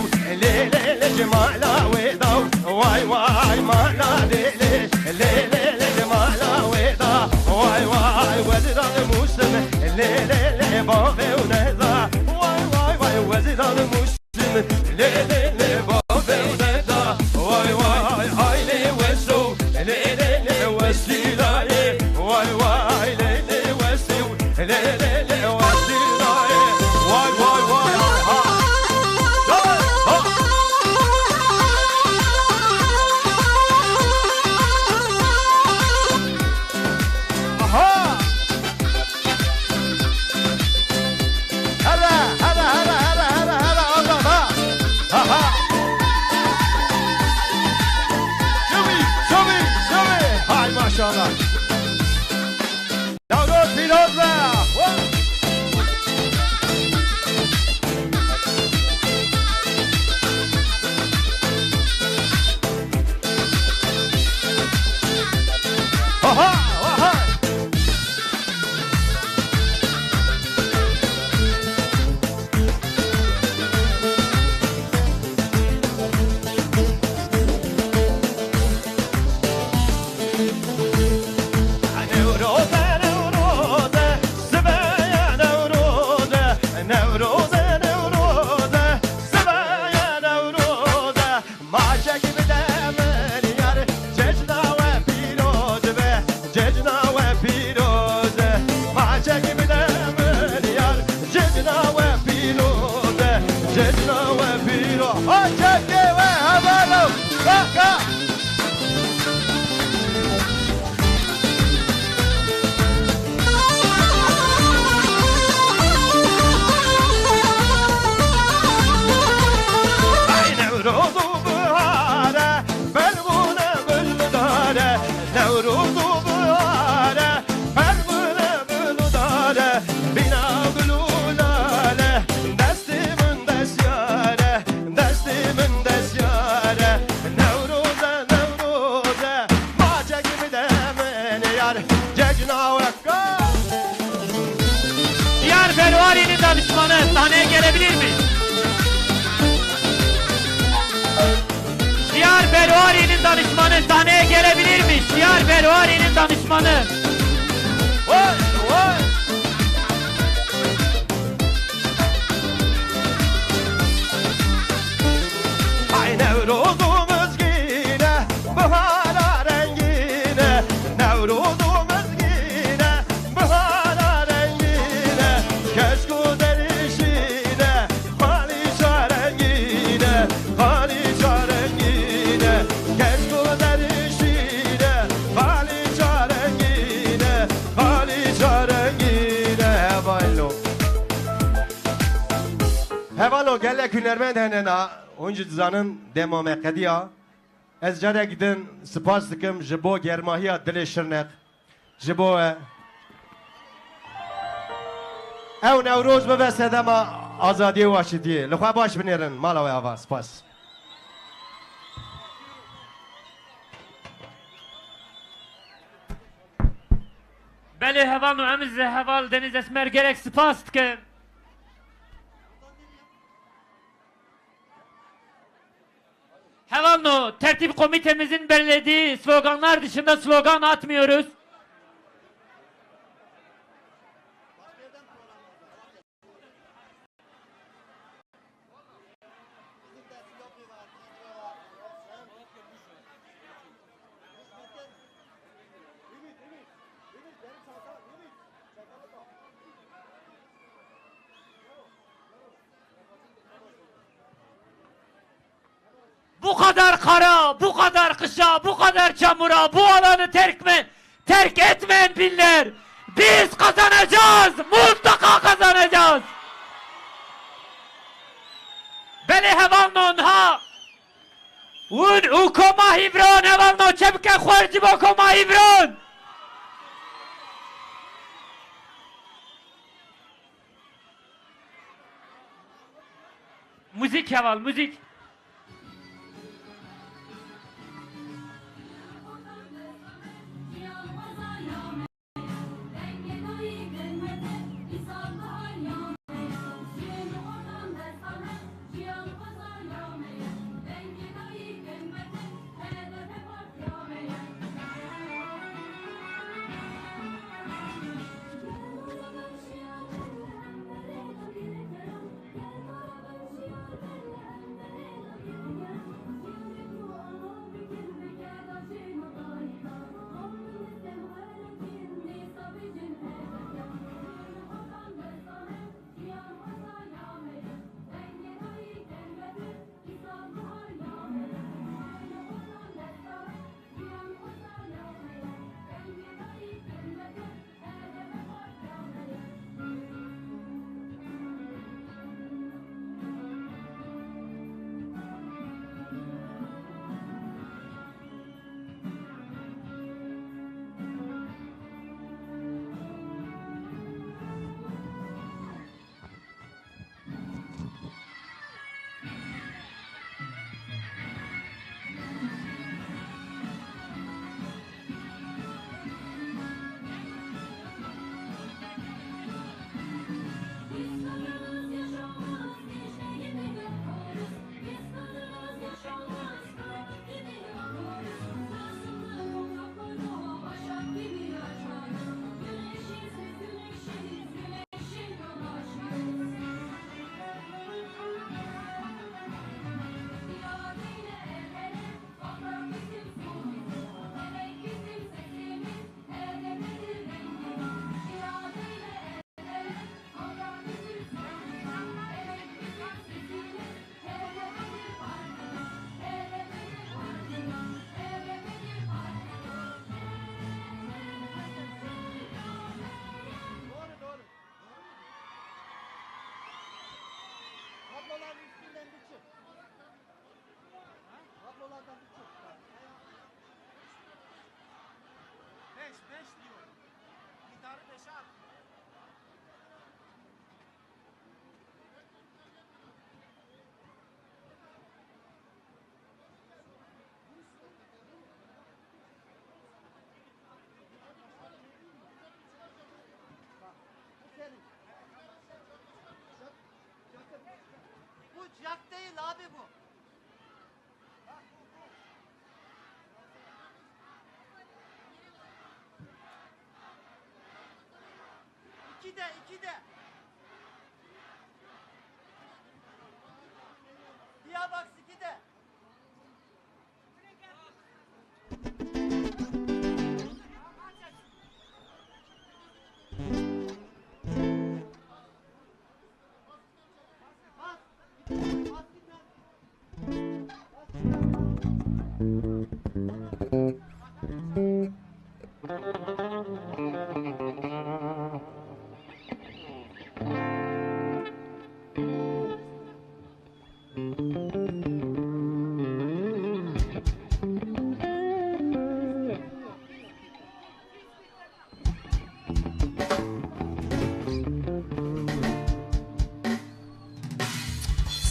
lê, lê, lê, cimala wê daw. Vay, vay, mala dê, lê. Lê lê lê lê mala wê da, way way, wezîra li Mûsim. Lê lê lê bavê û neda, way way way, wezîra li Mûsim. Lê lê lê bavê û neda, way way, aylê weso. Lê lê lê wesîlayê, way way, lê lê wesî. Lê lê lê wesîlayê. Vay vay vay vay ha. Vay ha. Aha. Hele hele hele hele hele hele, Allah ha. Aha. Şovi şovi şovi. Hay maşallah. Newroz pîroz be! Aha! Aha! Newroze, Newroze, sibeya Newroze, Newroze, Newroze, sibeya Newroze. Maçek bide min yar, cejna we pîroz be, cejna we pîroz. Maçek bide min yar, cejna we Cejna we pîro, ha çekê we hevalo, ka, ka. Ay Newroz û bihare, fermûne gul dare, Newroz û bihare, fermûne gul dare, bîna gul û lale, destê min desyare, destê min desyare, Newroz e, Newroz e, ma çek bide min yar, cejna we ka. Şiyar Berwarî'nin danışmanı sahneye gelebilir mi? Şiyar Berwarî'nin danışmanı sahneye gelebilir mi? Şiyar Berwarî'nin danışmanı. Vay, vay. Ay Newroz û mizgîne, bihara rengîne, Newroz û mizgîne, bihara rengîne, keşk û derîşîne, qalîça rengîne, qalîça rengîne, keşk û derîşîne, qalîça rengîne, qalîça rengîne. Hevalno. Hevalno, gelek hunermend hene na, hûn jî dizanin dema me qediya. Ez carek din spas dikim ji bo germahiya dilê Şirneq. Ji bo we. Ew Newroz bibe sedema azadiyê û aşitiyê. Li xwe baş binêrin, mala we ava. Spas. Belê hevalno, em ji heval Deniz Esmer gelek spas dikin. Hevalno, tertip komitemizin belirlediği sloganlar dışında slogan atmıyoruz. Bu kadar kara, bu kadar kışa, bu kadar çamura, bu alanı terk mi, terk etmeyen binler. Biz kazanacağız, mutlaka kazanacağız. Belê hevalno niha. Hûn û koma Hîvron, hevalno çepike xwe ji bo koma Hîvron. Muzîk heval, muzîk. Tablolardan bir çık. Tablolardan bir çık. Beş, beş diyor. Gitarı beşe at. Bu jack değil abi bu. İki de, iki de. Diyabox iki de.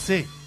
Sê.